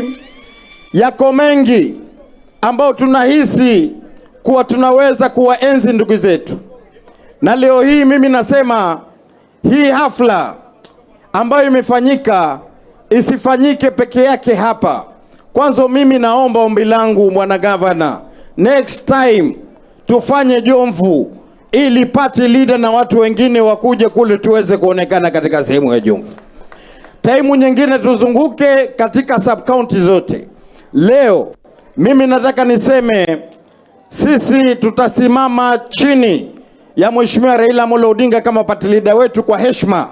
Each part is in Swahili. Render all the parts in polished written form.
hii yako mengi ambayo tunahisi kuwa tunaweza kuwaenzi ndugu zetu, na leo hii mimi nasema hii hafla ambayo imefanyika isifanyike peke yake hapa. Kwanza mimi naomba ombi langu, bwana gavana, next time tufanye Jomvu ili party leader na watu wengine wakuje kule tuweze kuonekana katika sehemu ya Jomvu. Time nyingine tuzunguke katika sub county zote. Leo mimi nataka niseme sisi tutasimama chini ya Mheshimiwa Raila Amolo Odinga kama party leader wetu kwa heshima,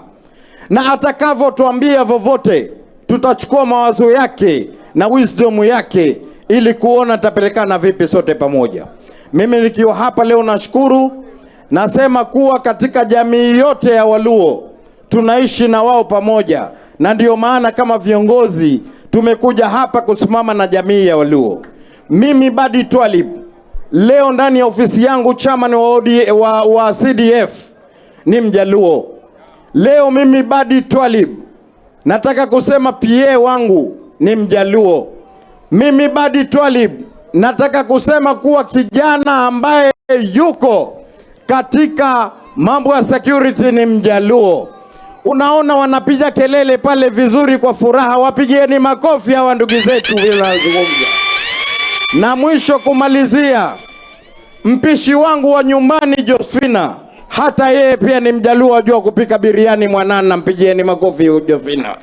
na atakavyotuambia vovote, tutachukua mawazo yake na wisdom yake ili kuona tutapelekana vipi sote pamoja. Mimi nikiwa hapa leo nashukuru, nasema kuwa katika jamii yote ya Waluo tunaishi na wao pamoja, na ndiyo maana kama viongozi tumekuja hapa kusimama na jamii ya Waluo. Mimi Badi Twalib leo ndani ya ofisi yangu chairman wa, OD, wa CDF ni Mjaluo. Leo mimi Badi Twalib nataka kusema PA wangu ni Mjaluo. Mimi Badi Twalib nataka kusema kuwa kijana ambaye yuko katika mambo ya security ni Mjaluo. Unaona wanapiga kelele pale vizuri kwa furaha, wapigieni makofi hawa ndugu zetu vile wanazungumza. Na mwisho kumalizia, mpishi wangu wa nyumbani Josephina, hata yeye pia ni Mjaluo, ajua kupika biriani mwanana, mpigieni makofi Josephina.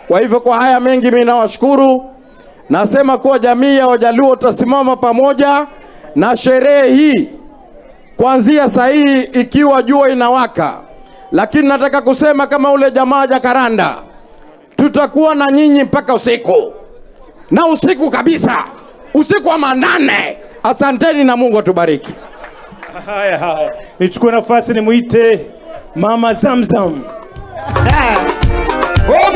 Kwa hivyo kwa haya mengi mimi nawashukuru, nasema kuwa jamii ya Wajaluo tutasimama pamoja na sherehe hii kuanzia saa hii ikiwa jua inawaka, lakini nataka kusema kama ule jamaa Jakaranda, tutakuwa na nyinyi mpaka usiku na usiku kabisa, usiku wa manane. Asanteni na Mungu atubariki. Haya haya, nichukue nafasi nimwite Mama Zamzam.